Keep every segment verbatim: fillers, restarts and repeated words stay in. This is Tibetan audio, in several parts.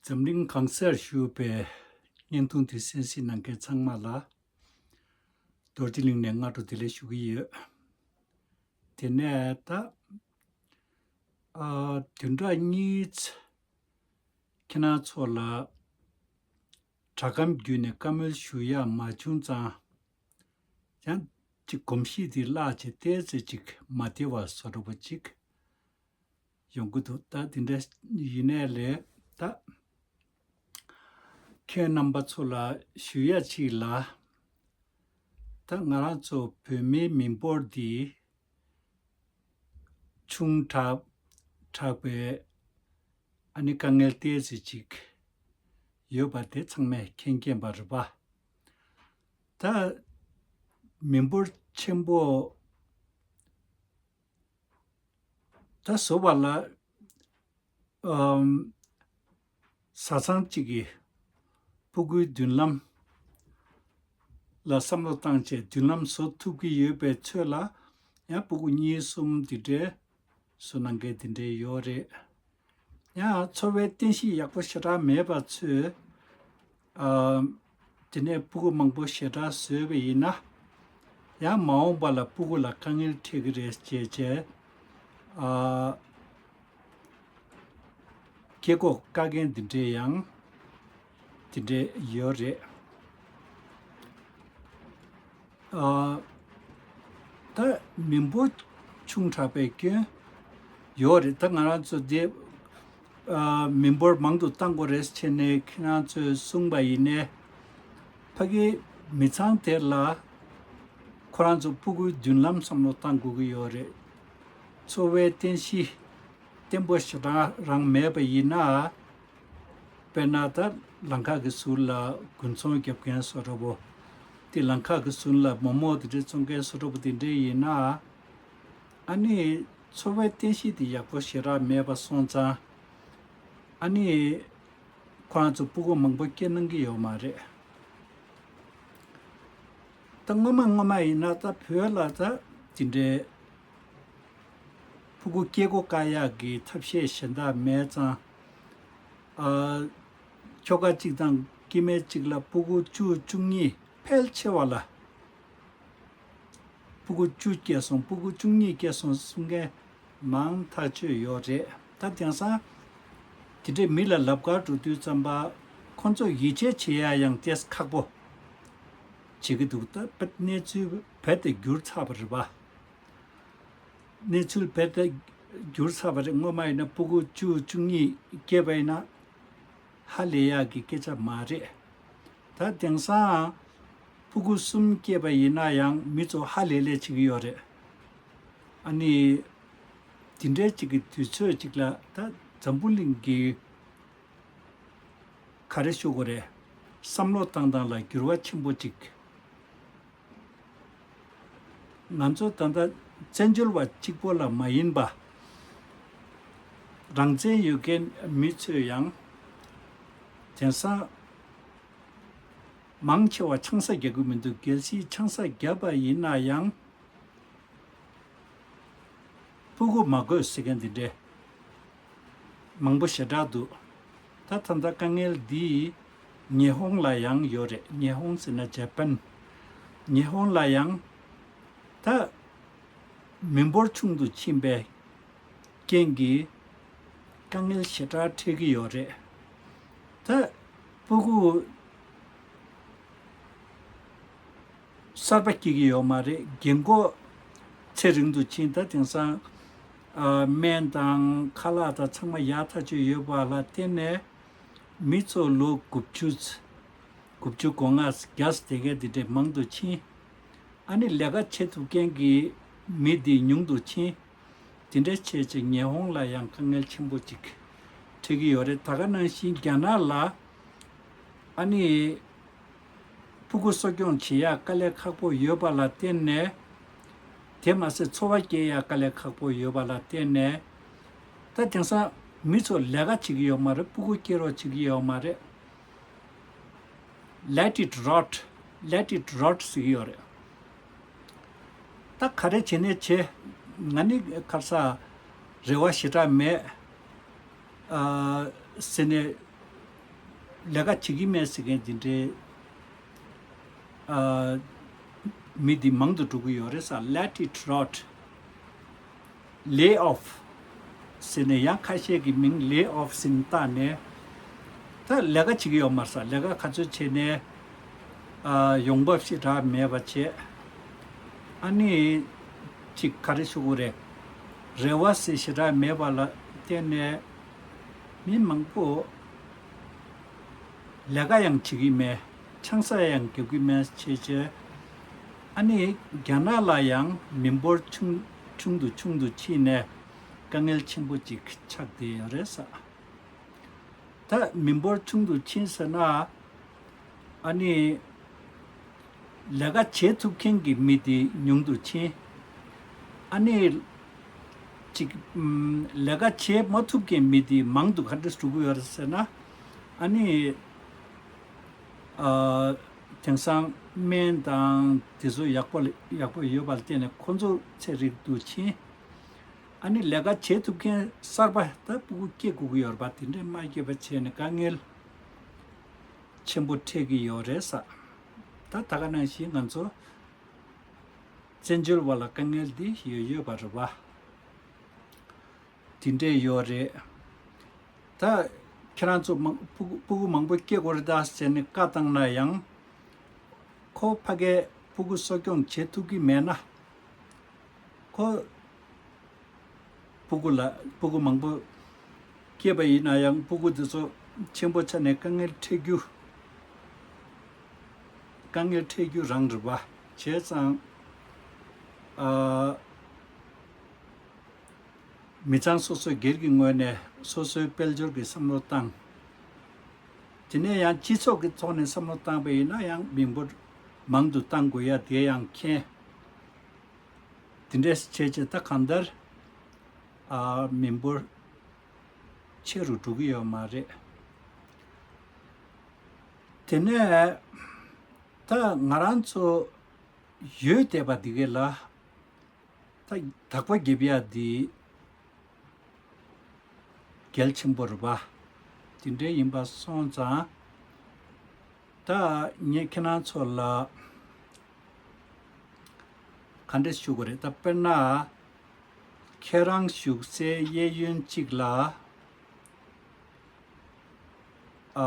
འཛམ་གླིང་གང་སར་བཞུགས་པའི་བརྙན་ཐུང་འདི་གསན་གཟིགས་གནང་མཁན་ཚང་མ་ལ་རྡོ་རྗེ་གླིང་ནས་སྔ་དྲོ་བདེ་ལེགས་ཞུ་གི་ཡོད། དེ་ནས་ད་ཨ་བདུན་ཕྲག་གཉིས་ཚེ་ཁྱེད་རང་ཚོ་ལ་དྲ་སྒམ་བརྒྱུད་ནས་བཀའ་མོལ་ཞུ་ཡག་མ་བྱུང་ཙང་། ཡང་ཅིག་གོམས་གཤིས་དེ་བརླག་བྱས་ཏོག་ཙམ་ཅིག་མ་བདེ་བ་བཟོ་འདྲ་པོ་ཅིག་ཡོང་གི་འདུག་ད་དེ་འདྲ་ཡིན་ནའི་ལས་ད་ཁྱེད་རྣམ་པ་ཚོ་ལ་ཞུ་ཡག་ཅིག་ལ། ད་ང་རང་ཚོ་བོད་མིའི་མི་འབོར་འདི་ཆུང་དྲགས་དྲགས་པའི་ཨ་ནི་དཀའ་ངལ་ཏོག་ཙམ་ཅིག་ཡོད་པ་དེ་ཚང་མས་མཁྱེན་མཁྱེན་པ་རེད་པ། ད་མི་འབོར་ཆེན་པོ་ད་བཟོ་བ་ལ་ཨམ། བཟའ་ཚང་གཅིག་གིས་སྤུ་གུའི་མདུན་ལམ་ལ་བསམ་བློ་བཏང་བྱས་མདུན་ལམ་བཟོ་ཐུབ་ཀྱི་ཡོད་པའི་ཚོད་ལ་ཡང་སྤུ་གུ་གཉིས་གསུམ་དེ་འདྲའི་བཟོ་གནང་མཁན་དེ་འདྲའི་ཡོད་རེད། ཡང་འཚོ་བའི་རྟེན་གཞི་ཡག་པོ་ཞེ་དྲག་མེད་པ་ཚོས་ཨ། དེ་ནས་སྤུ་གུ་མང་པོ་ཞེ་དྲག་བཟོས་པ་ཡིན་ན། ཡང་མ་འོངས་པ་ལ་སྤུ་གུ་ལ་དཀའ་ངལ་འཕྲད་ཀྱི་རེད་ཅེས་བྱས། ཨ། སྐྱེ་སྒོ་བཀག་མཁན་འདི་འདྲས་ཡང་དེ་འདྲས་ཡོད་རེད། ཨ། ད་མི་འབོར་ཆུང་དྲགས་པའི་སྐྱོན་ཡོད་རེད། ད་ང་རང་ཚོ་འདི་ཨ། མི་འབོར་མང་དུ་གཏང་དགོས་རེད་ཟེར་ནས་ཁྱེད་རང་ཚོས་གསུངས་པ་ཡིན་ནའི། ཕ་གིའི་མི་ཚང་དེ་ལ་ཁོ་རང་ཚོ་སྤུ་གུའི་མདུན་ལམ་བསམ་བློ་གཏང་དགོས་ཀྱི་ཡོད་རེད། འཚོ་བའི་རྟེན་གཞི་བརྟན་པོ་ཞེ་དྲག་རང་མེད་པ་ཡིན་ན། དཔེར་ན་ད་ལམ་ཁ་གི་ཟུར་ལ་དགུན་ཚོང་རྒྱབ་མཁན་བཟོ་འདྲ་པོ། དེ་ལམ་ཁ་གི་ཟུར་ལ་མོག་མོག་དེ་འདྲའི་བཙོང་མཁན་བཟོ་འདྲ་པོ་དེ་འདྲའི་ཡིན་ན། ཨ་ནི་འཚོ་བའི་རྟེན་གཞི་དེ་ཡག་པོ་ཞེ་དྲག་མེད་པ་སོང་ཙང་། ཨ་ནི་ཁོ་རང་ཚོ་སྤུ་གུ་མང་པོ་སྐྱེ་གནང་གི་ཡོད་མ་རེད། ད་སྔོན་མ་སྔོན་མ་ཡིན་ན་ད་བོད་ལ་ད་དེ་འདྲའི་སྤུ་གུ་སྐྱེ་སྒོ་བཀག་ཡག་གི་ཐབས་ཤེས་གཞན་དག་མེད་ཙང་། ཨ། ཁྱོ་ག་གཅིག་དང་སྐྱེ་དམན་གཅིག་ལ་སྤུ་གུ་བཅུ་བཅུ་གཉིས་ཕལ་ཆེ་བ་ལ། སྤུ་གུ་བཅུ་སྐྱེས་སོང་། སྤུ་གུ་བཅུ་གཉིས་སྐྱེས་སོང་གསུང་མཁན་མང་ཐག་ཆོད་ཡོད་རེད། ད་དེང་སང་དེ་འདྲའི་མི་ལ་ལབ་ཁར་འགྲོ་དུས་ཙམ་པ་ཁོང་ཚོ་ཡིད་ཆེས་བྱེད་ཡ་ཡང་ཏོག་ཙམ་ཁག་པོ་བྱེད་ཀྱི་འདུག་ད་གནས་ཚུལ་རྦད་དེ་འགྱུར་ཚར་བ་རེད་པ། གནས་ཚུལ་རྦད་དེ་འགྱུར་ཚར་བ་རེད། སྔོན་མ་ཡིན་ན་སྤུ་གུ་བཅུ་བཅུ་གཉིས་སྐྱེས་པ་ཡིན་ན། ཧ་ལས་ཡག་གི་སྐད་ཆ་མ་རེད། ད་དེང་སང་སྤུ་གུ་གསུམ་སྐྱེས་པ་ཡིན་ན་ཡང་མི་ཚོ་ཧ་ལས་ལས་བྱེད་ཀྱི་ཡོད་རེད། ཨ་ནི་དེ་འདྲའི་ཅིག་གི་དུས་ཚོད་ཅིག་ལ་ད་འཛམ་བུ་གླིང་གི་ག་རེ་ཞུ་དགོས་རེད། བསམ་བློ་བཏང་སྟངས་ལ་འགྱུར་བ་ཆེན་པོ་ཅིག་ང་ཚོ་ད་ལྟ་བཙན་བྱོལ་བ་གཅིག་པོ་ལ་མ་ཡིན་པ། རང་བཙན་ཡོད་མཁན་མི་ཚོས་ཡང་དེང་སང་མང་ཆེ་བ་ཆང་ས་རྒྱག་གི་མི་འདུག་གལ་སྲིད་ཆང་ས་བརྒྱབ་པ་ཡིན་ན་ཡང་། སྤུ་གུ་མ་དགོས་ཟེར་མཁན་འདི་འདྲས་མང་པོ་ཞེ་དྲག་འདུག་ད་ད་ལྟ་དཀའ་ངལ་འདི་ཉི་ཧོང་ལ་ཡང་ཡོད་རེད། ཉི་ཧོང་ཟེར་ན་ཇ་པན། ཉི་ཧོང་ལ་ཡང་ད་མི་འབོར་ཆུང་དུ་ཕྱིན་པའི་རྐྱེན་གྱིས་དཀའ་ངལ་ཞེ་དྲག་འཕྲད་ཀྱི་ཡོད་རེད། ད་སྤུ་གུ་གསར་པ་སྐྱེ་གི་ཡོད་མ་རེད། རྒན་གོག་ཚེ་རིང་དུ་ཕྱིན། ད་དེང་སང་ཨ། སྨན་དང་ཁ་ལག་དང་ཚང་མ་ཡག་ཐག་ཆོད་ཡོད་པ་ལ་བརྟེན་ནས་མི་ཚོ་ལོ་དགུ་བཅུ་དགུ་བཅུ་གོ་ལྔ་བརྒྱ་དེ་གའི་དེ་འདྲས་མང་དུ་ཕྱིན། ཨ་ནི་ལས་ཀ་བྱེད་ཐུབ་མཁན་གྱི་མི་འདི་ཉུང་དུ་ཕྱིན། དེ་འདྲ་བྱས་ཙང་ཉི་ཧོང་ལ་ཡང་དཀའ་ངལ་ཆེན་པོ་ཅིག་འཕྲད་ཀྱི་ཡོད་རེད། ད་ག་ནང་བཞིན་རྒྱ་ནག་ལ་ཨ་ནི་སྤུ་གུ་གསོ་སྐྱོང་བྱེད་ཡག་དཀའ་ལས་ཁག་པོ་ཡོད་པ་ལ་བརྟེན་ནས། དེ་མ་ཟད་འཚོ་བ་སྐྱེལ་ཡག་དཀའ་ལས་ཁག་པོ་ཡོད་པ་ལ་བརྟེན་ནས། ད་དེང་སང་མི་ཚོ་ལས་ཀ་བྱེད་ཀྱི་ཡོད་མ་རེད། སྤུ་གུ་སྐྱེ་རོགས་བྱེད་ཀྱི་ཡོད་མ་རེད། Let it rot, let it rot ཟེར་གྱི་ཡོད་རེད། ད་ག་རེ་བྱེད་ནས་བྱེད། ང་ནི་ཁ་སང་རེ་བ་ཞེ་དྲག་མེད། ཨ། ཟེར་ནས་ ལས་ཀ་བྱེད་ཀྱི་མེད་ཟེར་མཁན་དེ་འདྲའི་ཨ་མི་དེ་མང་དུ་འགྲོ་གི་ཡོད་རེད་ས། Let it rot, lay off ཟེར་ནས། ཡང་ཁ་ཤས་ཀྱི་མིང་lay off ཟེར་ནས་བཏགས་ནས། ད་ལས་ཀ་བྱེད་ཀྱི་ཡོད་མ་རེད་ས། ལས་ཀ་ག་ཚོད་བྱས་ནས་ཨ་ཡོང་འབབ་ཞེ་དྲག་མེད་པ་བྱས། ཨ་ནི་ཅིག་ག་རེ་ཞུ་དགོས་རེད། རེ་བ་ཟེར་ཞེ་དྲག་མེད་པ་ལ་བརྟེན་ནས་མི་མང་པོ་ལས་ཀ་ཡང་བྱེད་ཀྱི་མེད། ཆང་ས་ཡང་རྒྱག་གི་མེད་བྱས་བྱས། ཨ་ནི་རྒྱ་ནག་ལ་ཡང་མི་འབོར་ཆུང་ཆུང་དུ་ཆུང་དུ་ཕྱིན་ནས་དཀའ་ངལ་ཆེན་པོ་ཅིག་ཆགས་བསྡད་ཡོད་རེད་ས། ད་མི་འབོར་ཆུང་དུ་ཕྱིན་ཟེར་ན། ཨ་ནི་ལས་ཀ་བྱེད་ཐུབ་མཁན་གྱི་མི་དེ་ཉུང་དུ་ཕྱིན། ཨ་ནི་ཅིག་ཨམ་ལས་ཀ་བྱེད་མ་ཐུབ་མཁན་མི་དེ་མང་དུ་ག་འདྲས་འགྲོ་གི་ཡོད་རེད་ཟེར་ན། ཨ་ནི་ཨ་དེང་སང་སྨན་དང་དེ་ཚོ་ཡག་པོ་ལ་ཡག་པོ་ཡོད་པ་ལ་བརྟེན་ནས་ཁོ་ཚོ་ཚད་རིག་ཏུ་ཕྱིན། ཨ་ནི་ལས་ཀ་བྱེད་ཐུབ་མཁན་གསར་པ་ད་ཕྲུ་གུ་སྐྱེ་དགོས་ཀྱི་ཡོད་རེད་པ། དེ་འདྲས་མ་སྐྱེས་པ་བྱས་ནས་དཀའ་ངལ་ཆེན་པོ་འཕྲད་ཀྱི་ཡོད་རེད་ས། ད་ད་ག་ནང་བཞིན་ང་ཚོ་བཙན་བྱོལ་བ་ལ་དཀའ་ངལ་འདི་ཡོད་ཡོད་པ་རེད་པ། དེ་འདྲས་ཡོད་རེད། ད་ཁྱེད་རང་ཚོ་མང་ཕྲུ་གུ་ཕྲུ་གུ་མང་པོ་སྐྱེ་དགོས་རེད་ད་ཟེར་ནས་བཀའ་བཏང་ན་ཡང་། ཁོ་ཕ་གིས་ཕྲུ་གུ་གསོ་སྐྱོང་བྱེད་ཐུབ་ཀྱི་མེད་ན། ཁོ་ཕྲུ་གུ་ལ་ཕྲུ་གུ་མང་པོ་སྐྱེས་པ་ཡིན་ན་ཡང་ཕྲུ་གུ་དེ་ཚོ་ཆེན་པོ་ཆགས་ནས་དཀའ་ངལ་འཕྲད་རྒྱུ། དཀའ་ངལ་འཕྲད་རྒྱུ་རང་རེད་པ། བྱས་ཙང་ཨ་མི་ཚང་སོ་སོའི་སྒེར་གྱི་ངོས་ནས་སོ་སོའི་དཔལ་འབྱོར་གྱི་བསམ་བློ་བཏང་། དེ་ནས་ཡང་སྤྱི་ཚོགས་ཀྱི་ཐོག་ནས་བསམ་བློ་བཏང་པ་ཡིན་ན་ཡང་མི་འབོར་མང་དུ་གཏང་དགོས་ཡ་དེ་ཡང་མཁྱེན། དེ་འདྲས་བྱས་བྱས་ད་གང་ལྟར་ཨ་མི་འབོར་ཆེ་རུ་འགྲོ་གི་ཡོད་མ་རེད། དེ་ནས་ད་ང་རང་ཚོ་ཡོད་བསྡད་པ་འདི་གས་ལ་ད་དག་པ་རྒྱབ་ཡ་འདི་གལ་ཆེན་པོ་རེད་པ། དེ་འདྲའི་ཡིན་པ་སོང་ཙང་། ད་ངས་ཁྱེད་རང་ཚོ་ལ་ག་འདྲས་ཞུ་དགོས་རེད། ད་དཔེར་ན་ཁྱེད་རང་བཞུགས་སའི་གཡས་གཡོན་གཅིག་ལ་ཨ་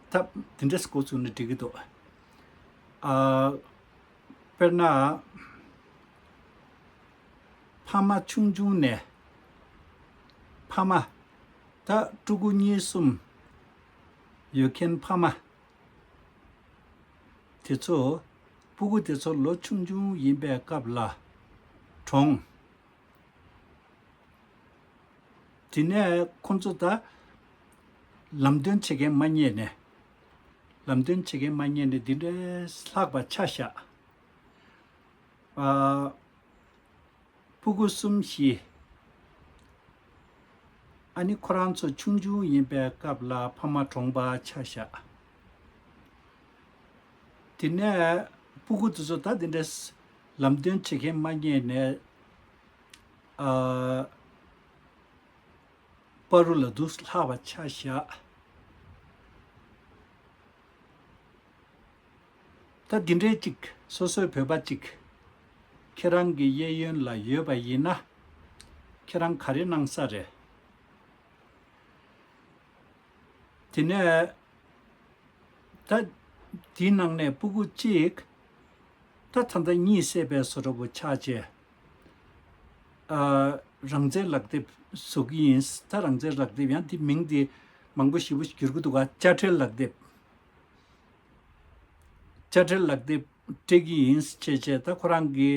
ད་དེ་འདྲས་འགོ་བཙུགས་ན་འགྲིག་གི་འདུག་ཨ་དཔེར་ན་ཕ་མ་ཆུང་ཆུང་ནས་ཕ་མ་ད་ཕྲུ་གུ་གཉིས་གསུམ་ཡོད་མཁན་ཕ་མ་དེ་ཚོ་ཕྲུ་གུ་དེ་ཚོ་ལོ་ཆུང་ཆུང་ཡིན་པའི་སྐབས་ལ་གྲོངས། དེ་ནས་ཁོང་ཚོ་ད་ལམ་སྟོན་བྱེད་མཁན་མ་རྙེད་ནས། ལམ་སྟོན་བྱེད་མཁན་མ་རྙེད་ནས་འདི་འདྲའི་ལྷག་པ་ཆ་བཞག་ཨ་ཕྲུ་གུ་གསུམ་བཞི། ཨ་ནི་ཁོ་རང་ཚོ་ཆུང་ཆུང་ཡིན་པའི་སྐབས་ལ་ཕ་མ་གྲོངས་པ་ཆ་བཞག་དེ་ནས་ཕྲུ་གུ་དེ་ཚོ་ད་འདི་འདྲའི་ལམ་སྟོན་བྱེད་མཁན་མ་རྙེད་ནས་ཨ་བར་དུ་ལ་འདུག་ལྷག་པ་ཆ་བཞག་ད་འདི་འདྲའི་གཅིག་སོ་སོའི་བོད་པ་གཅིག་ཁྱེད་རང་གི་གཡས་གཡོན་ལ་ཡོད་པ་ཡིན་ན་ཁྱེད་རང་ག་རེ་གནང་ས་རེད། དེ་ནས་ད་དེའི་ནང་ནས་ཕྲུ་གུ་གཅིག་ད་ད་ལྟ་གཉིད་སད་པའི་བཟོ་འདྲ་པོ་ཆགས་བྱས། ཨ་རང་བཙན་ལག་དེབ་བཟོ་གི་ཡིན། ད་རང་བཙན་ལག་དེབ་ཡང་དེ་མིང་དེ་མང་པོ་ཞེ་པོ་ཞིག་འགྱུར་གི་འདུག་ག་དཔྱ་ཁྲལ་ལག་དེབ། དཔྱ་ཁྲལ་ལག་དེབ་སྤྲད་ཀྱི་ཡིན་བྱས་བྱས་ད་ཁོ་རང་གི་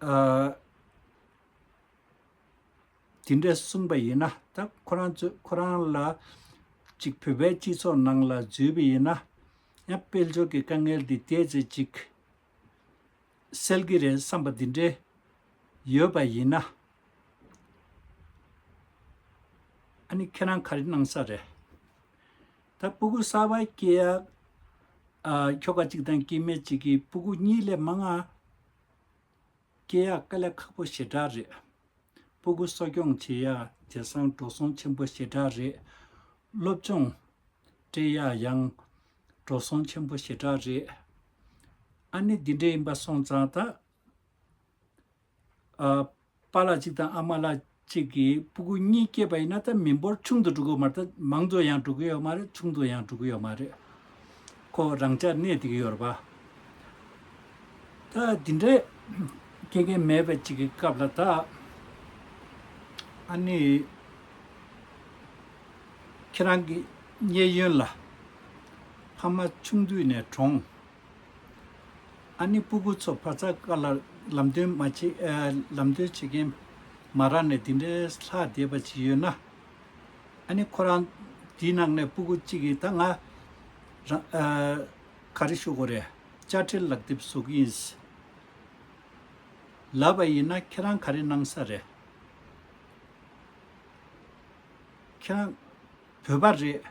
ཨ་དེ་འདྲས་གསུངས་པ་ཡིན་ན་ད་ཁོ་རང་ཚོ་ཁོ་རང་ལ་ཅིག་བོད་པའི་སྤྱི་ཚོགས་ནང་ལ་འཛུལ་བ་ཡིན་ན་ཡང་དཔལ་འབྱོར་གྱི་དཀའ་ངལ་འདི་ཏོག་ཙམ་ཅིག་སེལ་གྱི་རེད་བསམ་པ་འདི་འདྲས་ཡོད་པ་ཡིན་ན། ཨ་ནི་ཁྱེད་རང་ག་རེ་གནང་ས་རེད། ད་ཕྲུ་གུ་གསར་པ་སྐྱེ་ཡག་ཨ་ཁྱོ་ག་གཅིག་དང་སྐྱེ་དམན་གཅིག་གིས་ཕྲུ་གུ་གཉིས་ལས་མང་ང་སྐྱེ་ཡག་དཀའ་ལས་ཁག་པོ་ཞེ་དྲག་རེད། སྤུ་གུ་གསོ་སྐྱོང་བྱེད་ཡ་དེང་སང་འགྲོ་སོང་ཆེན་པོ་ཞེ་དྲག་རེད། སློབ་སྦྱོང་སྤྲད་ཡ་ཡང་འགྲོ་སོང་ཆེན་པོ་ཞེ་དྲག་རེད། ཨ་ནི་འདི་འདྲ་ཡིན་པ་སོང་ཙང་ད། ཨ། པཱ་ལགས་གཅིག་དང་ཨ་མ་ལགས་གཅིག་གིས་སྤུ་གུ་གཉིས་སྐྱེས་པ་ཡིན་ན་ད་མི་འབོར་ཆུང་དུ་འགྲོ་གི་ཡོད་མ་རེད། ད་མང་དུ་ཡང་འགྲོ་གི་ཡོད་མ་རེད། ཆུང་དུ་ཡང་འགྲོ་གི་ཡོད་མ་རེད། ཁོ་རང་འཇགས་གནས་བསྡད་ཀྱི་ཡོད་རེད་པ། ད་འདི་འདྲའི་སྐྱེ་མཁན་མེད་པ་གཅིག་གི་སྐབས་ལ་ད་ཨ་ནི་ཁྱེད་རང་གི་གཉེན་ཡོན་ལ་ཕ་མ་ཆུང་དུས་ནས་གྲོངས། ཨ་ནི་སྤུ་གུ་ཚོ་བར་ཚ་ཀ་ལ་ལམ་སྟོན་མ་བྱེད་ཨ། ལམ་སྟོན་བྱེད་མཁན་མ་རག་ནས་འདི་འདྲའི་ལྷག་བསྡད་པ་ཅིག་ཡོད་ན། ཨ་ནི་ཁོ་རང་དེའི་ནང་ནས་སྤུ་གུ་གཅིག་གིས་ད་ང་རང་ཨ། ག་རེ་ཞུ་དགོས་རེད། དཔྱ་ཁྲལ་ལག་དེབ་བཟོ་གི་ཡིན་ལབ་པ་ཡིན་ན་ཁྱེད་རང་ག་རེ་གནང་ས་རེད། ཁྱེད་རང་བོད་པ་རེད།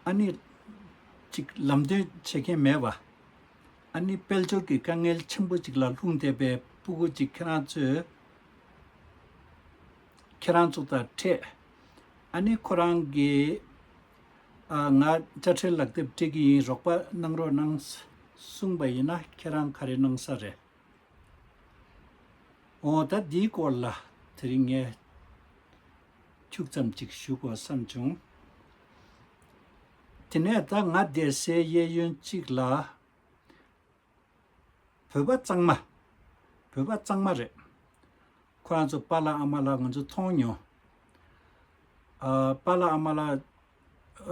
ཨ་ནི་ཅིག་ལམ་སྟོན་བྱེད་མཁན་མེད་པ། ཨ་ནི་དཔལ་འབྱོར་གྱི་དཀའ་ངལ་ཆེན་པོ་ཅིག་ལ་ལྷུང་བསྡད་པའི་སྤུ་གུ་ཅིག་ཁྱེད་རང་ཚོས་ཁྱེད་རང་ཚོ་དང་འཕྲད། ཨ་ནི་ཁོ་རང་གིས་ཨ། ང་དཔྱ་ཁྲལ་ལག་དེབ་སྤྲད་ཀྱི་ཡིན། རོགས་པ་གནང་རོགས་གནང་གསུངས་པ་ཡིན་ན་ཁྱེད་རང་ག་རེ་གནང་ས་རེད། འོ་ད་འདིའི་སྐོར་ལ་དེ་རིང་ངས་ཁྱུག་ཙམ་ཅིག་ཞུ་དགོས་བསམ་བྱུང་། དེ་ནས་ད་ང་བསྡད་སའི་གཡས་གཡོན་གཅིག་ལ་བོད་པ་གཙང་མ། བོད་པ་གཙང་མ་རེད། ཁོ་རང་ཚོ་པཱ་ལགས་ཨ་མ་ལགས་ང་ཚོ་མཐོང་མྱོང་། ཨ། པཱ་ལགས་ཨ་མ་ལགས་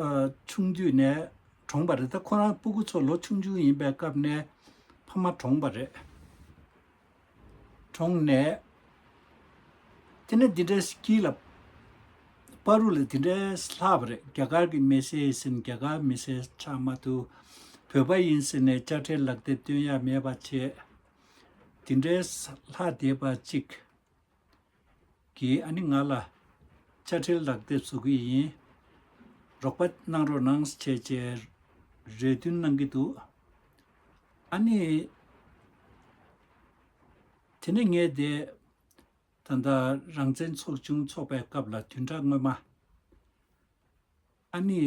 ཨ། ཆུང་དུས་ནས་གྲོངས་པ་རེད། ད་ཁོ་རང་སྤུ་གུ་ཚོ་ལོ་ཆུང་ཆུང་ཡིན་པའི་སྐབས་ནས་ཕ་མ་གྲོངས་པ་རེད། གྲོངས་ནས། དེ་ནས་འདི་འདྲའི་དཀྱིལ་ལ། བར་དུ་ལ་འདི་འདྲའི་ལྷག་པ་རེད། རྒྱ་གར་གྱི་མི་སེར་ཟེར་ནས་རྒྱ་གར་མི་སེར་ཆགས་མ་ཐུབ། བོད་པ་ཡིན་ཟེར་ནས་དཔྱ་ཁྲལ་ལག་དེབ་སྟོན་ཡ་མེད་པ་བྱས། འདི་འདྲའི་ལྷག་བསྡད་པ་གཅིག་གིས་ཨ་ནི་ང་ལ་དཔྱ་ཁྲལ་ལག་དེབ་བཟོ་གི་ཡིན། རོགས་པ་གནང་རོགས་གནང་བྱས་བྱས་རེ་འདུན་གནང་གི་འདུག་ཨ་ནི་དེ་ནས་ངས་དེ། ད་ལྟ་རང་བཙན་ཚོགས་ཆུང་ཚོགས་པའི་སྐབས་ལ་བདུན་ཕྲག་སྔོན་མ། ཨ་ནི།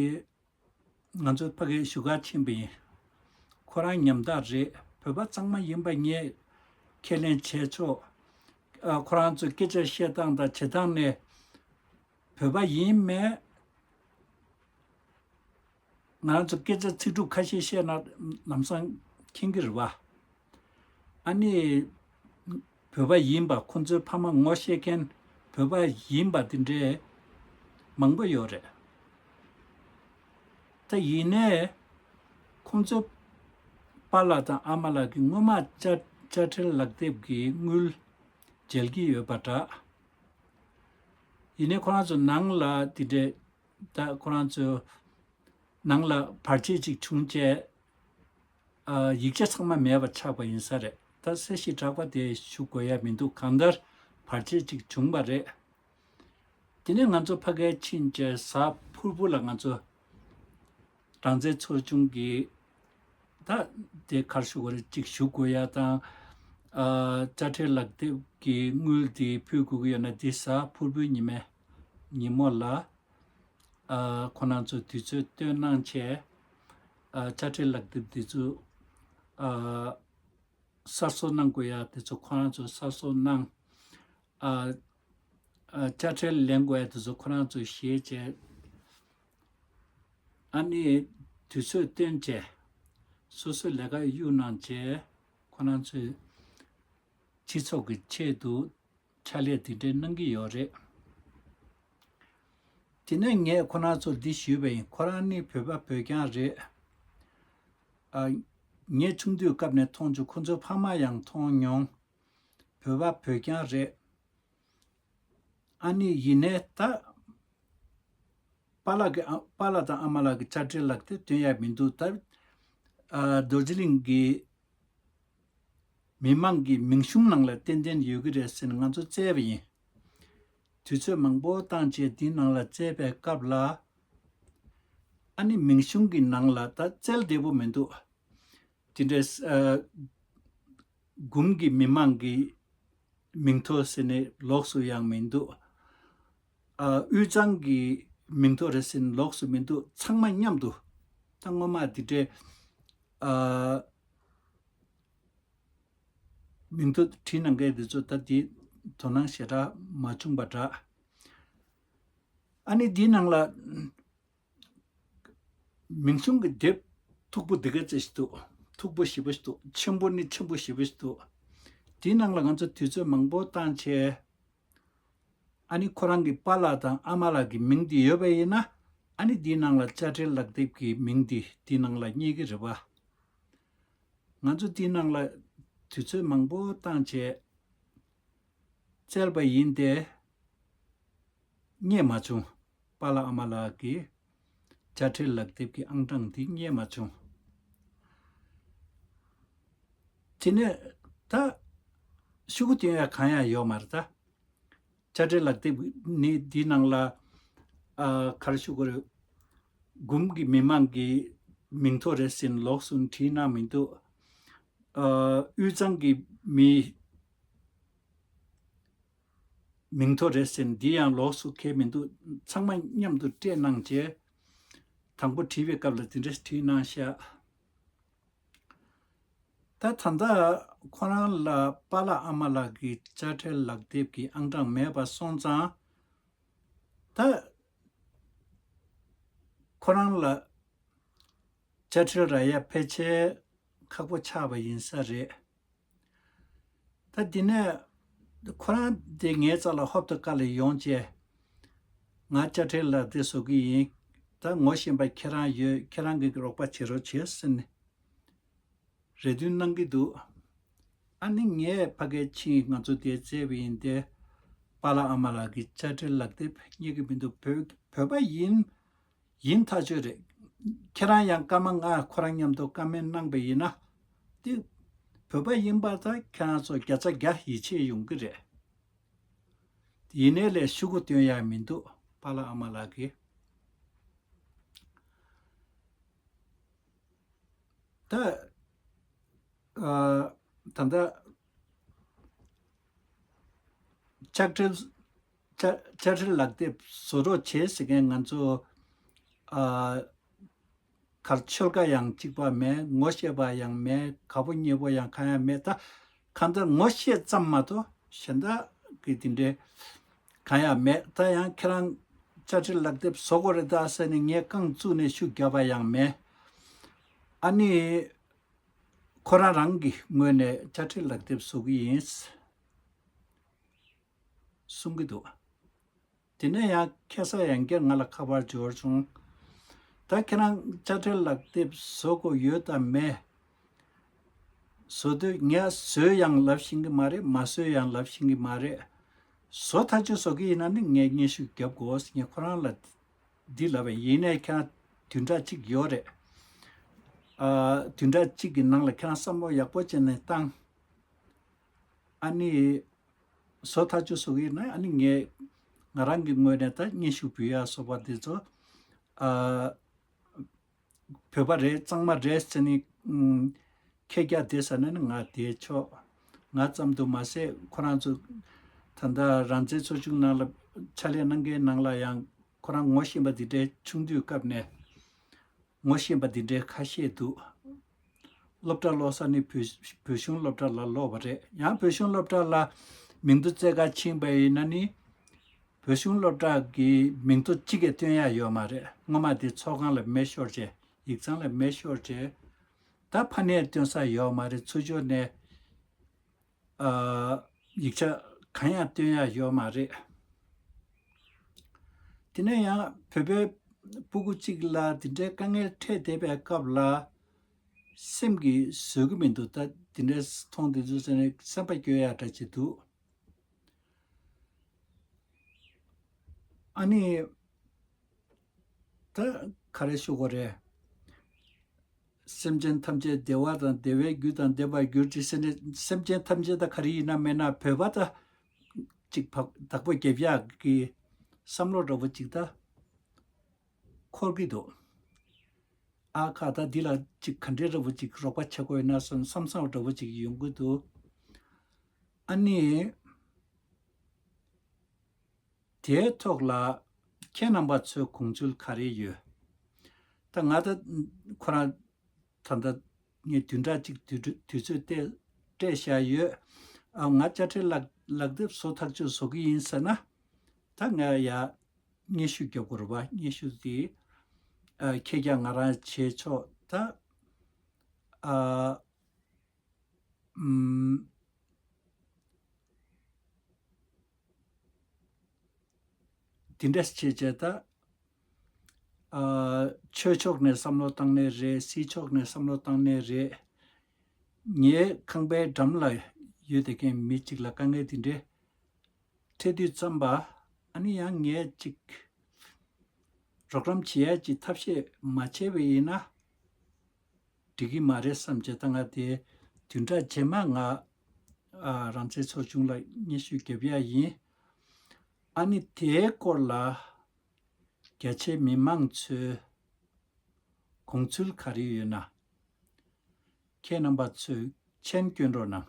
ང་ཚོ་ཕ་གིར་བཞུགས་སྒར་ཕྱིན་པ་ཡིན། ཁོ་རང་ཉམ་ཐག་རེད། བོད་པ་གཙང་མ་ཡིན་པ་ངས་ཁས་ལེན་བྱས་ཆོག་ཨ། ཁོ་རང་ཚོའི་སྐད་ཆ་བཤད་སྟངས་དང་བྱེད་སྟངས་ནས་བོད་པ་ཡིན་མེད། ང་རང་ཚོ་སྐད་ཆ་ཚིག་གྲུབ་ཁ་ཤས་བཤད་ན་ལམ་སང་མཁྱེན་གྱི་རེད་བ། ཨ་ནི། བོད་པ་ཡིན་པ་ཁོང་ཚོའི་ཕ་མ་ངོ་ཤེས་མཁན་བོད་པ་ཡིན་པ་དེ་འདྲའི་མང་པོ་ཡོད་རེད། ད་ཡིན་ནའི་ཁོང་ཚོ་པཱ་ལགས་དང་ཨ་མ་ལགས་ཀྱིས་སྔོན་མ་དཔྱ་དཔྱ་ཁྲལ་ལག་དེབ་ཀྱི་དངུལ་འཇལ་གྱི་ཡོད་པ་འདྲ། ཡིན་ནའི་ཁོ་རང་ཚོ་ནང་ལ་དེ་འདྲའི། ད་ཁོ་རང་ཚོ་ནང་ལ་བར་ཆད་ཅིག་བྱུང་བྱས། ཨ། ཡིག་ཆ་ཚང་མ་མེད་པ་ཆགས་པ་ཡིན་ས་རེད། ད་གསལ་བཤད་དྲག་པ་དེ་ཞུ་དགོས་ཡ་མི་འདུག་གང་ལྟར་བར་ཆད་ཅིག་བྱུང་བ་རེད། དེ་ནས་ང་ཚོ་ཕ་གིར་ཕྱིན་བྱས་གཟའ་ཕུར་བུ་ལ་ང་ཚོ་རང་བཙན་ཚོགས་ཆུང་གི་ད་དེ་ག་རེ་ཞུ་དགོས་རེད། ཅིག་ཞུ་དགོས་ཡ་དང་། ཨ། དཔྱ་ཁྲལ་ལག་དེབ་ཀྱི་དངུལ་དེ་ཕུལ་དགོས་ཀྱི་ཡོད་ན་དེ་གཟའ་ཕུར་བུའི་ཉི་མ་ཉིན་མོ་ལ། ཨ། ཁོ་རང་ཚོ་དུས་ཚོད་བཏོན་གནང་བྱས། ཨ། དཔྱ་ཁྲལ་ལག་དེབ་དེ་ཚོ། ཨ། གསར་བཟོ་གནང་དགོས་ཡ་དེ་ཚོ་ཁོ་རང་ཚོ་གསར་བཟོ་གནང་། ཨ། ཨ། དཔྱ་ཁྲལ་ལེན་དགོས་ཡ་དེ་ཚོ་ཁོ་རང་ཚོ་ཞེས་བྱས། ཨ་ནི་དུས་ཚོད་བཏོན་བྱས། སོ་སོའི་ལས་ཀ་གཡུག་གནང་བྱས། ཁོ་རང་ཚོའི་སྤྱི་ཚོགས་ཀྱི་ཆེད་དུ་ཕྱག་ལས་དེ་འདྲའི་གནང་གི་ཡོད་རེད། དེ་ནས་ངས་ཁོ་རང་ཚོར་འདི་ཞུས་པ་ཡིན། ཁོ་རང་ནི་བོད་པ་བོད་རྐྱང་རེད། ཨ། ངས་ཆུང་དུས་སྐབས་ནས་མཐོང་བྱུང་། ཁོ་ཚོའི་ཕ་མ་ཡང་མཐོང་མྱོང་། བོད་པ་བོད་རྐྱང་རེད། ཨ་ནི་ཡིན་ནའི་ད། པཱ་ལགས་ཀྱི་ཨ། པཱ་ལགས་དང་ཨ་མ་ལགས་ཀྱི་དཔྱ་ཁྲལ་ལག་དེབ་སྟོན་ཡ་མི་འདུག་ད། ཨ། རྡོ་རྗེ་གླིང་གི་མི་མང་གི་མིང་གཞུང་ནང་ལ་ཏན་ཏན་ཡོད་ཀྱི་རེད་ཟེར་ནས་ང་ཚོ་བཙལ་བ་ཡིན། དུས་ཚོད་མང་པོ་བཏང་བྱས་འདིའི་ནང་ལ་བཙལ་བའི་སྐབས་ལ། ཨ་ནི་མིང་གཞུང་གི་ནང་ལ་ད་བཙལ་བདེ་པོ་མི་འདུག་དེ་འདྲའི། ཨ། དགུན་གྱི་མི་མང་གི་ མིང་ཐོ་ཟེར་ནས་ལོགས་སུ་ཡང་མི་འདུག་ཨ། དབུས་གཙང་གི་མིང་ཐོ་རེད་ཟེར་ནས་ལོགས་སུ་མི་འདུག་ཚང་མ་མཉམ་དུ། ད་སྔོན་མ་འདི་འདྲའི་ཨ། མིང་ཐོ་བྲིས་གནང་མཁན་འདི་ཚོ་ད་འདི་དོ་སྣང་ཞེ་དྲག་མ་བྱུང་བ་འདྲ། ཨ་ནི་འདིའི་ནང་ལ་མིང་གཞུང་གི་དེབ་མཐུག་པོ་འདི་ག་ཙམ་ཞིག་འདུག་མཐུག་པོ་ཞེ་པོ་ཞིག་འདུག་ཆེན་པོ་ནི་ཆེན་པོ་ཞེ་པོ་ཞིག་འདུག་དེའི་ནང་ལ་ང་ཚོ་དུས་ཚོད་མང་པོ་བཏང་བྱས། ཨ་ནི་ཁོ་རང་གི་པཱ་ལགས་དང་ཨ་མ་ལགས་ཀྱི་མིང་འདི་ཡོད་པ་ཡིན་ན། ཨ་ནི་འདིའི་ནང་ལ་དཔྱ་ཁྲལ་ལག་དེབ་ཀྱི་མིང་འདི་འདིའི་ནང་ལ་རྙེད་ཀྱི་རེད་པ། ང་ཚོ་འདིའི་ནང་ལ་དུས་ཚོད་མང་པོ་བཏང་བྱས་བཙལ་བ་ཡིན་ཏེ། རྙེད་མ་བྱུང་། པཱ་ལགས་ཨ་མ་ལགས་ཀྱི་དཔྱ་ཁྲལ་ལག་དེབ་ཀྱི་ཨང་གྲངས་འདི་རྙེད་མ་བྱུང་། དེ་ནས་ད་ཤོག་གུ་སྟོན་ཡ་གང་ཡང་ཡོད་མ་རེད་ད། དཔྱ་ཁྲལ་ལག་དེབ་ནི་འདིའི་ནང་ལ་ཨ། ག་རེ་ཞུ་དགོས་རེད། འབུམ་གྱི་མི་མང་གི་མིང་ཐོ་རེད་ཟེར་ནས་ལོགས་སུ་བྲིས་གནང་མི་འདུག་ཨ། དབུས་གཙང་གི་མི་མིང་ཐོ་རེད་ཟེར་ནས་འདི་ཡང་ལོགས་སུ་འཁེལ་མི་འདུག་ཚང་མ་མཉམ་དུ་སྤྲད་གནང་བྱས། དང་པོ་བྲིས་པའི་སྐབས་ལ་དེ་འདྲ་བྲིས་གནང་ཤག་ད་ད་ལྟ་ཁོ་རང་ལ་པཱ་ལགས་ཨ་མ་ལགས་ཀྱི་དཔྱ་ཁྲལ་ལག་དེབ་ཀྱི་ཨང་གྲངས་མེད་པ་སོང་ཙང་། ད་ཁོ་རང་ལ་དཔྱ་ཁྲལ་རག་ཡ་ཕལ་ཆེར་ཁག་པོ་ཆགས་པ་ཡིན་ས་རེད། ད་དེ་ནས་ཁོ་རང་དེ་ངའི་རྩ་ལ་ཧོབ་ཏེ་དཀའ་ལས་ཡོང་བྱས། ང་དཔྱ་ཁྲལ་ལག་དེབ་བཟོ་གི་ཡིན། ད་ངོ་ཤེས་པ་ཁྱེད་རང་ཡོད། ཁྱེད་རང་གིས་རོགས་པ་བྱེད་རོགས་བྱེད་ཟེར་ནས་རེ་འདུན་གནང་གི་འདུག་ཨ་ནི་ངས་ཕ་གིར་ཕྱིན། ང་ཚོ་དེར་བཙལ་བ་ཡིན་ཏེ། པཱ་ལགས་ཨ་མ་ལགས་ཀྱི་དཔྱ་ཁྲལ་ལག་དེབ་རྙེད་ཀྱི་མི་འདུག་བོད་བོད་པ་ཡིན། ཡིན་ཐག་ཆོད་རེད། ཁྱེད་རང་ཡང་སྐར་མ་ལྔ་ཁོ་རང་མཉམ་དུ་ཀོ་མེན་གནང་པ་ཡིན་ན། དེ་བོད་པ་ཡིན་པ་ད་ཁྱེད་རང་ཚོ་བརྒྱ་ཆ་བརྒྱ་ཡིད་ཆེས་ཡོང་གི་རེད། ཡིན་ནའི་ལས་ཤོག་གུ་སྟོན་ཡག་མི་འདུག་པཱ་ལགས་ཨ་མ་ལགས་ཀྱིས། ད་ཨ། ད་ལྟ་དཔྱ་ཁྲལ་དཔྱ་དཔྱ་ཁྲལ་ལག་དེབ་བཟོ་རོགས་བྱེད་ཟེར་མཁན་ང་ཚོ་ཨ། གར་ཆོལ་ཁ་ཡང་གཅིག་པ་མེད། ངོ་ཤེས་པ་ཡང་མེད། དགའ་པོ་ཉེ་པོ་ཡང་གང་ཡང་མེད། ད་གང་ལྟར་ངོ་ཤེས་ཙམ་མ་གཏོགས་གཞན་དག་གི་དེ་འདྲའི་གང་ཡང་མེད། ད་ཡང་ཁྱེད་རང་དཔྱ་ཁྲལ་ལག་དེབ་བཟོ་དགོས་རེད་ད་ཟེར་ནས་ངས་རྐང་བཙུགས་ནས་ཤུགས་བརྒྱབ་པ་ཡང་མེད། ཨ་ནི་ཁོ་རང་རང་གི་ངོས་ནས་དཔྱ་ཁྲལ་ལག་དེབ་བཟོ་གི་ཡིན་གསུང་གི་འདུག་དེ་ནས་ཡང་ཁ་སང་ཡང་བསྐྱར་ང་ལ་ཁ་པར་འབྱོར་བྱུང་། ད་ཁྱེད་རང་དཔྱ་ཁྲལ་ལག་དེབ་བཟོ་དགོས་ཡོད་དམ་མེད། བཟོ་དུས་ངས་བཟོས་ཡང་ལབ་ཤེས་ཀྱི་མ་རེད། མ་བཟོས་ཡང་ལབ་ཤེས་ཀྱི་མ་རེད། བཟོ་ཐག་ཆོད་བཟོ་གི་ཡིན་ན་ནི་ངས་སྙན་ཞུ་རྒྱབ་དགོས། ངས་ཁོ་རང་ལ་འདི་ལབ་པ་ཡིན་ནའི་ཁྱེད་རང་བདུན་ཕྲག་གཅིག་ཡོད་རེད། ཨ། བདུན་ཕྲག་གཅིག་གི་ནང་ལ་ཁྱེད་རང་བསམ་བློ་ཡག་པོ་བྱས་ནས་བཏང་། ཨ་ནི་བཟོ་ཐག་ཆོད་བཟོ་གི་ཡིན་ན་ཨ་ནི་ངས་ང་རང་གི་ངོས་ནས་ད་སྙན་ཞུ་འབུལ་ཡ་སོགས་པ་དེ་ཚོ་ཨ། བོད་པ་རེད་གཙང་མ་རེད་ཟེར་ནས་ཁྱེད་རྒྱ་དེ་ཟ་ན་ནི་ང་དེ་ཆོག་ང་ཙམ་དུ་མ་ཟད་ཁོ་རང་ཚོ་ད་ལྟ་རང་བཙན་ཚོགས་ཆུང་ནང་ལ་ཕྱག་ལས་གནང་མཁན་ནང་ལ་ཡང་ཁོ་རང་ངོ་ཤེས་པ་དེ་འདྲའི་ཆུང་དུས་སྐབས་ནས། ངོ་ཤེས་པ་འདི་འདྲའི་ཁ་ཤས་འདུག་སློབ་གྲྭ་སློབ་ས་ནི་བོད་བོད་གཞུང་སློབ་གྲྭ་ལ་སློབ་པ་རེད། ཡང་བོད་གཞུང་སློབ་གྲྭ་ལ་མིང་ཐོ་བཙལ་ག་ཕྱིན་པ་ཡིན་ན་ནི། བོད་གཞུང་སློབ་གྲྭ་གི་མིང་ཐོ་གཅིག་ཀྱང་སྟོན་ཡ་ཡོད་མ་རེད། སྔོན་མ་དེ་ཚོགས་ཁང་ལ་མེ་ཤོར་བྱས། ཡིག་ཚང་ལ་མེ་ཤོར་བྱས། ད་ཕ་ནས་སྟོན་ས་ཡོད་མ་རེད། ཚུར་ཕྱོགས་ནས། ཨ། ཡིག་ཆ་གང་ཡང་སྟོན་ཡ་ཡོད་མ་རེད། དེ་ནས་ཡང་བོད་པའི་སྤུ་གུ་གཅིག་ལ་དེ་འདྲའི་དཀའ་ངལ་འཕྲད་བསྡད་པའི་སྐབས་ལ་སེམས་ཀྱིས་བཟོད་ཀྱི་མི་འདུག་ད་དེ་འདྲའི་མཐོང་དེ་ཚོ་ཟེར་ནས་སེམས་པ་སྐྱོ་ཡ་འདྲ་ཅིག་འདུག་ཨ་ནི། ད་ག་རེ་ཞུ་དགོས་རེད། སེམས་ཅན་ཐམས་ཅད་བདེ་བ་དང་བདེ་བའི་རྒྱུ་དང་ལྡན་པར་གྱུར་ཅིག་ཟེར་ནས་སེམས་ཅན་ཐམས་ཅད་ད་ག་རེ་ཡིན་ན་མིན་ན་བོད་པ་ད་ཅིག་བ་བདག་པོ་རྒྱབ་ཡག་གི་བསམ་བློ་འདྲ་བོ་ཅིག་ད་འཁོར་གྱི་འདུག་ཨ་ཁ་ད་འདི་ལ་ཅིག་ག་འདྲའི་འདྲ་བོ་ཅིག་རོགས་པ་བྱེད་དགོས་ཡིན་ན་བསམ་བསམ་བསམ་འདྲ་བོ་ཅིག་ཡོང་གི་འདུག་ཨ་ནི། དེའི་ཐོག་ལ་ཁྱེད་རྣམ་པ་ཚོའི་དགོངས་ཚུལ་ག་རེ་ཡོད། ད་ང་ད་ཁོ་རང་ད་ལྟ་ངས་བདུན་ཕྲག་གཅིག་དུས་དུས་ཚོད་སྤྲད་སྤྲད་བཞག་ཡོད། ཨ་ང་དཔྱ་ཁྲལ་ལག་ལག་དེབ་བཟོ་ཐག་ཆོད་བཟོ་གི་ཡིན་ཟེར་ན། ད་ང་ཡ་སྙན་ཞུ་རྒྱབ་དགོས་རེད་པ། སྙན་ཞུ་དེ་ཨ་ཁྱེད་ཀྱང་ང་རང་བྱེད་ཆོག་ད་ཨ་ཨམ། དེ་འདྲ་བྱས་བྱས་ད། ཨ་ཆོས་ཕྱོགས་ནས་བསམ་བློ་བཏང་ནའི་རེད། སྲིད་ཕྱོགས་ནས་བསམ་བློ་བཏང་ནའི་རེད། ངའི་ཁང་པའི་འགྲམ་ལ་ཡོད་བསྡད་མཁན་མི་གཅིག་ལ་དཀའ་ངལ་དེ་འདྲ་འཕྲད་དུས་ཙམ་པ། ཨ་ནི་ཡང་ངས་ཅིག་རོགས་རམ་བྱེད་ཡ་ཅིག་ཐབས་ཤེས་མ་བྱས་པ་ཡིན་ན། འགྲིག་གི་མ་རེད་བསམ་བྱས་ད་ང་དེ་བདུན་ཕྲག་རྗེས་མ་ང་ཨ་རང་བཙན་ཚོགས་ཆུང་ལ་སྙན་ཞུ་རྒྱབ་ཡ་ཡིན། ཨ་ནི་དེའི་སྐོར་ལ་རྒྱ་ཆེ་མི་མང་ཚོའི་དགོངས་ཚུལ་ག་རེ་ཡོད་ན། ཁྱེད་རྣམ་པ་ཚོས་མཆན་སྐྱོན་རོགས་གནང་།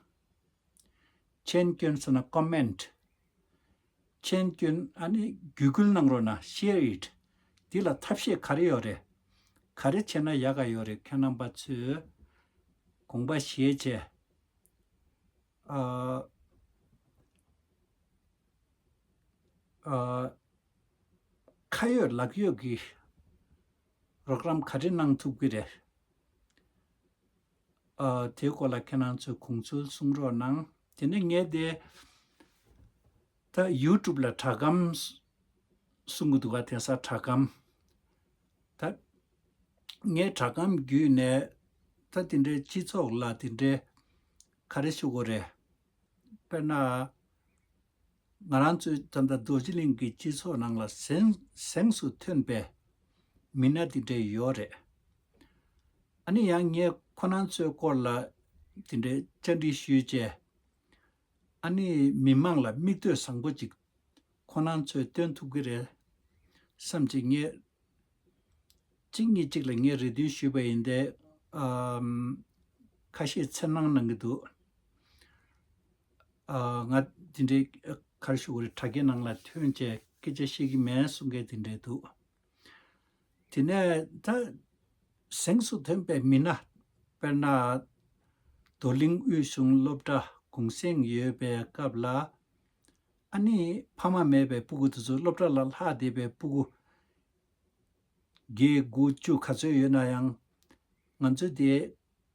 མཆན་སྐྱོན་ཟེར་ན་ཀོ་མེན་ཊི། མཆན་སྐྱོན་ཨ་ནི་བརྒྱུད་སྐུལ་གནང་རོགས་གནང་། ཤེར་ཨིཊ། འདི་ལ་ཐབས་ཤེས་ག་རེ་ཡོད་རེད། ག་རེ་བྱས་ན་ཡག་ག་ཡོད་རེད། ཁྱེད་རྣམ་པ་ཚོས་དགོངས་པ་བཞེས་བྱས། ཨ་ཨ་ཁ་ཡོད་ལག་ཡོད་ཀྱི་རོགས་རམ་ག་རེ་གནང་ཐུབ་ཀྱི་རེད། ཨ་དེའི་སྐོར་ལ་ཁྱེད་རང་ཚོས་དགོངས་ཚུལ་གསུང་རོགས་གནང་། དེ་ནས་ངས་དེ་ད་ཡུ་ཊུབ་ལ་དྲ་སྒམ་གསུང་གི་འདུག་ག་དེང་སང་དྲ་སྒམ། ད་ངས་དྲ་སྒམ་བརྒྱུད་ནས་ད་དེ་འདྲའི་སྤྱི་ཚོགས་ལ་དེ་འདྲའི་ག་རེ་ཞུ་དགོས་རེད། དཔེར་ན། ང་རང་ཚོའི་ད་ལྟ་རྡོ་རྗེ་གླིང་གི་སྤྱི་ཚོགས་ནང་ལ་གཟེངས་གཟེངས་སུ་ཐོན་པའི་མི་སྣ་དེ་འདྲ་ཡོད་རེད། ཨ་ནི་ཡང་ངས་ཁོ་རང་ཚོའི་སྐོར་ལ་དེ་འདྲའི་བཅར་འདྲི་ཞུས་བྱས། ཨ་ནི་མི་མང་ལ་མིག་ལྟོས་བཟང་པོ་ཅིག་ཁོ་རང་ཚོས་སྟོན་ཐུབ་ཀྱི་རེད་བསམ་བྱས། ངས་གཅིག་གཉིས་གཅིག་ལ་ངས་རེ་འདུན་ཞུས་པ་ཡིན་ཏེ། ཨམ། ཁ་ཤས་འཚེར་སྣང་གནང་གི་འདུག་ཨ་ང་འདི་འདྲའི་ག་རེ་ཞུ་དགོས་རེད། དྲ་རྒྱའི་ནང་ལ་ཐོན་བྱས་སྐད་ཆ་བཤད་ཀྱི་མེད་གསུང་མཁན་དེ་འདྲ་འདུག་དེ་ནས་ད་གཟེངས་སུ་ཐོན་པའི་མི་སྣ། དཔེར་ན། རྡོར་གླིང་དབུས་གཞུང་སློབ་གྲྭ་གུང་གསེང་ཡོད་པའི་སྐབས་ལ། ཨ་ནི་ཕ་མ་མེད་པའི་སྤུ་གུ་དེ་ཚོ་སློབ་གྲྭ་ལ་ལྷག་བསྡད་པའི་སྤུ་གུ་བརྒྱད་དགུ་བཅུ་ག་ཚོད་ཡོད་ན་ཡང་། ང་ཚོ་དེ་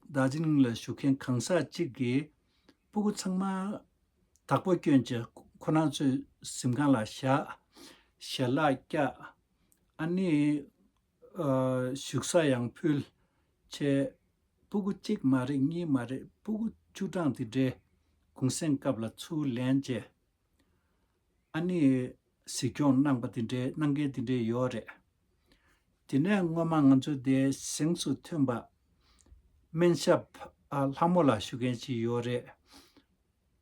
རྡོ་རྗེ་གླིང་ལ་བཞུགས་མཁན་གང་ཟག་གཅིག་གིས་སྤུ་གུ་ཚང་མ་བདག་པོ་བསྐྱོན་བྱས་ཁོ་རང་ཚོའི་གཟིམ་ཁང་ལ་བཞག་ཞལ་ལག་བཀྱག་ཨ་ནི་ཨ་བཞུགས་ས་ཡང་ཕུལ་བྱས། སྤུ་གུ་གཅིག་མ་རེད། གཉིས་མ་རེད། སྤུ་གུ་བཅུ་གྲངས་དེ་འདྲའི་གུང་གསེང་སྐབས་ལ་ཚུར་ལེན་བྱས། ཨ་ནི་གཟིགས་སྐྱོང་གནང་པ་དེ་འདྲའི་གནང་མཁན་དེ་འདྲའི་ཡོད་རེད། དེ་ནས་སྔོན་མ་ང་ཚོ་དེ་གཟེངས་སུ་ཐོན་པ་སྨན་ཞབས་ཨ་ལྷ་མོ་ལགས་ཞུ་མཁན་ཅིག་ཡོད་རེད།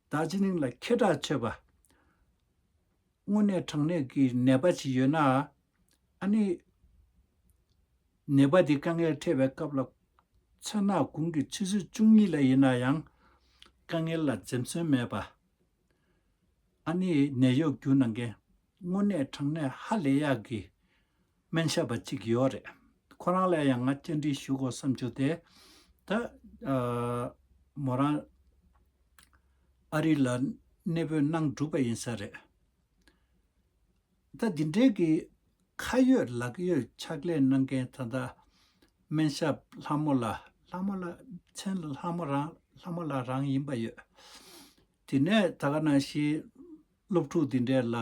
རྡོ་རྗེ་གླིང་ལ་མཁས་དྲགས་ཆོད་པ། དངོས་གནས་དྲང་གནས་ཀྱི་ནད་པ་ཅིག་ཡོད་ན། ཨ་ནི་ནད་པ་དེ་དཀའ་ངལ་འཕྲད་པའི་སྐབས་ལ། མཚན་ནག་གུང་གི་ཆུ་ཚོད་བཅུ་གཉིས་ལ་ཡིན་ན་ཡང་དཀའ་ངལ་ལ་འཛེམ་ཟོན་མེད་པ། ཨ་ནི་ནད་གཡོག་རྒྱུགས་གནང་མཁན་དངོས་གནས་དྲང་གནས་ཧ་ལས་ཡག་གི་སྨན་ཞབས་པ་གཅིག་ཡོད་རེད། ཁོ་རང་ལ་ཡང་ང་བཅར་འདྲི་ཞུ་དགོས་བསམ་བྱུང་སྟེ། ད་ཨ་མོ་རང་ཨ་རི་ལ་གནས་སྤོས་གནང་གྲུབ་པ་ཡིན་ས་རེད། ད་འདི་འདྲའི་གི་ཁ་ཡོད་ལག་ཡོད་ཕྱག་ལས་གནང་མཁན་ད་ལྟ་སྨན་ཞབས་ལྷ་མོ་ལགས། ལྷ་མོ་ལགས་མཚན་ལ་ལྷ་མོ་རང་ལྷ་མོ་ལགས་རང་ཡིན་པ་ཡོད། དེ་ནས་ད་ག་ནང་བཞིན་སློབ་ཕྲུག་འདི་འདྲས་ལ་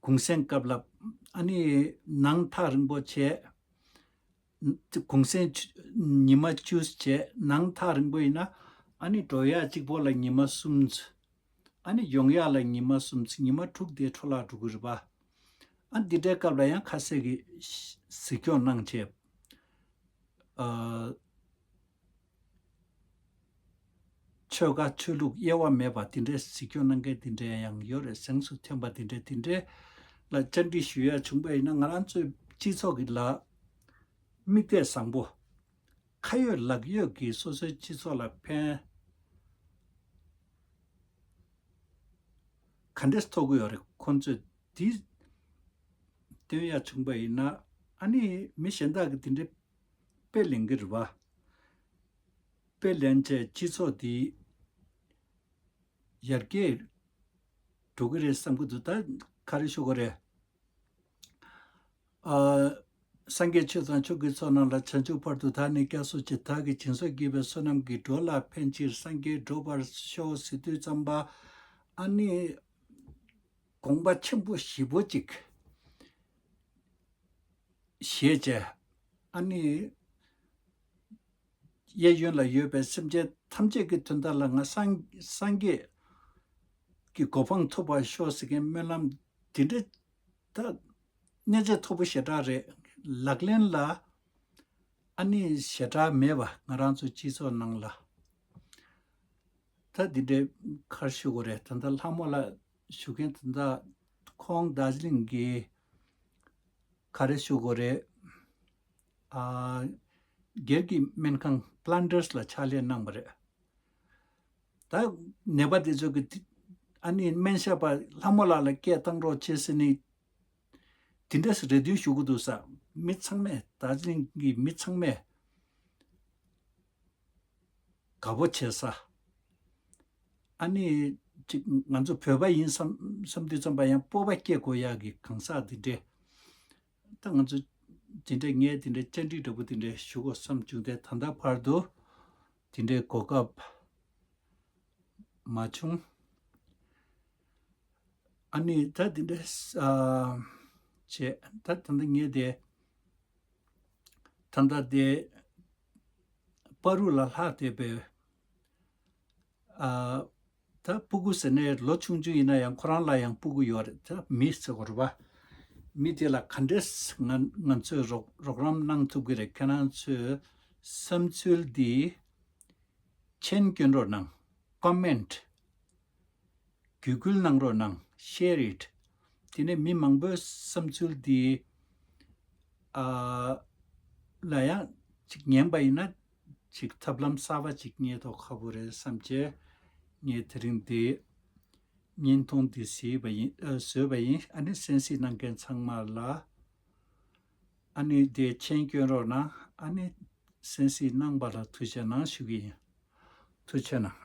གུང་གསེང་སྐབས་ལ་ཨ་ནི་ནང་ཐག་རིང་པོ་བྱས། གུང་གསེང་ཆུ་ཉི་མ་བཅུ་བྱས། ནང་ཐག་རིང་པོ་ཡིན་ན་ཨ་ནི་འགྲོ་ཡག་གཅིག་པོ་ལ་ཉི་མ་གསུམ། ཨ་ནི་ཡོང་ཡག་ལ་ཉི་མ་གསུམ་ཚེ་ཉི་མ་དྲུག་དེ་འཕྲོ་བརླག་འགྲོ་གི་རེད་པ། ཨ་འདི་འདྲའི་སྐབས་ལ་ཡང་ཁ་གསལ་གྱི་གཟིགས་སྐྱོང་གནང་བྱས། ཨ་ཆོལ་ཁ་ཆོས་ལུགས་དབྱེ་བ་མེད་པ་དེ་འདྲའི་གཟིགས་སྐྱོང་གནང་མཁན་དེ་འདྲའི་ཡང་ཡོད་རེད། གཟེངས་སུ་ཐོན་པ་དེ་འདྲའི་དེ་འདྲའི་ལ་བཅར་འདྲི་ཞུ་ཡ་བྱུང་པ་ཡིན་ན། ང་རང་ཚོའི་སྤྱི་ཚོགས་ཀྱི་ལ་མིག་ལྟས་བཟང་པོ། ཁ་ཡོད་ལག་ཡོད་ཀྱིས་སོ་སོའི་སྤྱི་ཚོགས་ལ་ཕན་ག་འདྲས་ཐོགས་ཀྱི་ཡོད་རེད། ཁོང་ཚོས་འདི་ སྟོན་ཡ་བྱུང་པ་ཡིན་ན། ཨ་ནི་མི་གཞན་དག་གིས་དེ་འདྲའི་དཔེ་ལེན་གྱི་རེད་བ། དཔེ་ལེན་བྱས་སྤྱི་ཚོགས་འདི་ཡར་རྒྱས་འགྲོ་གི་རེད་བསམ་གྱི་འདུག་ད་ག་རེ་ཞུ་དགོས་རེད། ཨ། སངས་རྒྱས་ཆོས་དང་ཆོས་ཀྱི་ཚོགས་རྣམས་ལ། བྱང་ཆུབ་བར་དུ་བདག་ནི་སྐྱབས་སུ་མཆི། བདག་གིས་སྦྱིན་སོགས་བགྱིས་པའི་བསོད་ནམས་ཀྱིས། འགྲོ་ལ་ཕན་ཕྱིར་སངས་རྒྱས་འགྲུབ་པར་ཤོག་ཟེར་དུས་ཙམ་པ། ཨ་ནི་དགོངས་པ་ཆེན་པོ་ཞེ་པོ་ཅིག་བཞེས་བྱས། ཨ་ནི་གཡས་གཡོན་ལ་ཡོད་པའི་སེམས་ཅན་ཐམས་ཅད་ཀྱི་དོན་དག་ལ་ང་སངས་སངས་རྒྱས་ཀྱི་གོ་འཕང་ཐོབ་པར་ཤོག་ཟེར་མཁན་སྨོན་ལམ་འདི་འདྲ། ད་གནས་ཚད་མཐོ་པོ་ཞེ་དྲག་རེད། ལག་ལེན་ལ་ཨ་ནི་ཞེ་དྲག་མེད་པ། ང་རང་ཚོ་སྤྱི་ཚོགས་ནང་ལ། ད་འདི་འདྲའི་ག་རེ་ཞུ་དགོས་རེད། ད་ལྟ་ལྷ་མོ་ལགས་ཞུ་མཁན་ད་ལྟ་ཁོང་རྡོ་རྗེ་གླིང་གི་ག་རེ་ཞུ་དགོས་རེད། ཨ། སྒེར་གྱི་སྨན་ཁང་Planters་ལ་ཕྱག་ལས་གནང་བ་རེད། ད་ནད་པ་དེ་ཚོ་གི་དེ་ཨ་ནི་སྨན་ཞབས་པ་ལྷ་མོ་ལགས་ལ་སྐད་བཏང་རོགས་བྱེད་ཟེར་ནས་དེ་འདྲ་ཞིག་རེ་འདུན་ཞུ་གི་འདུག་ས། མི་ཚང་མས། རྡོ་རྗེ་གླིང་གི་མི་ཚང་མས་དགའ་པོ་བྱེད་ས། ཨ་ནི་ཅིག་ང་ཚོ་བོད་པ་ཡིན་བསམ་བསམ་དུས་ཙམ་པ་ཡང་སྤོབས་པ་སྐྱེ་དགོས་ཡག་གི་གང་ཟག་འདི་འདྲས། ད་ང་ཚོ་འདི་འདྲས་ངས་འདི་འདྲས་བཅར་འདྲི་འདྲ་པོ་འདི་འདྲས་ཞུ་དགོས་བསམ་བྱུང་སྟེ། ད་ལྟ་བར་དུ་འདི་འདྲས་གོ་སྐབས་མ་བྱུང་། ཨ་ནི་ད་འདི་འདྲས་ཨ་བྱས། ད་ད་ལྟ་ངས་དེ་ད་ལྟ་དེ་པ་རུ་ལ་ལྷག་བསྡད་པའི་ཨ། ད་སྤུ་གུ་ཟེར་ནས་ལོ་ཆུང་ཆུང་ཡིན་ན་ཡང་ཁོ་རང་ལ་ཡང་སྤུ་གུ་ཡོད་རེད། ད་མི་ཟེར་དགོས་རེད་པ། མི་དེ་ལ་ག་འདྲས་ང་ང་ཚོས་རོགས་རོགས་རམ་གནང་ཐུབ་ཀྱི་རེད། ཁྱེད་རང་ཚོས་བསམ་ཚུལ་འདི་མཆན་སྐྱོན་རོགས་གནང་། Comment། བརྒྱུད་སྐུལ་གནང་རོགས་གནང་། Share it། དེ་ནས་མི་མང་པོའི་བསམ་ཚུལ་འདི་ཨ་ལ་ཡང་ཅིག་ཉན་པ་ཡིན་ན་ཅིག་ཐབས་ལམ་གསར་པ་ཅིག་རྙེད་མདོག་ཁ་པོ་རེད་བསམ་བྱས། ངས་དེ་རིང་འདི་བརྙན་ཐུང་འདི་བཟོས་པ་ཡིན། ཨ། བཟོས་པ་ཡིན། ཨ་ནི་གསན་གཟིགས་གནང་མཁན་ཚང་མ་ལ་ཨ་ནི་དེ་མཆན་སྐྱོན་རོགས་གནང་། ཨ་ནི་གསན་གཟིགས་གནང་བ་ལ་ཐུགས་རྗེ་གནང་ཞུ་གི་ཡིན། ཐུགས་རྗེ་གནང་།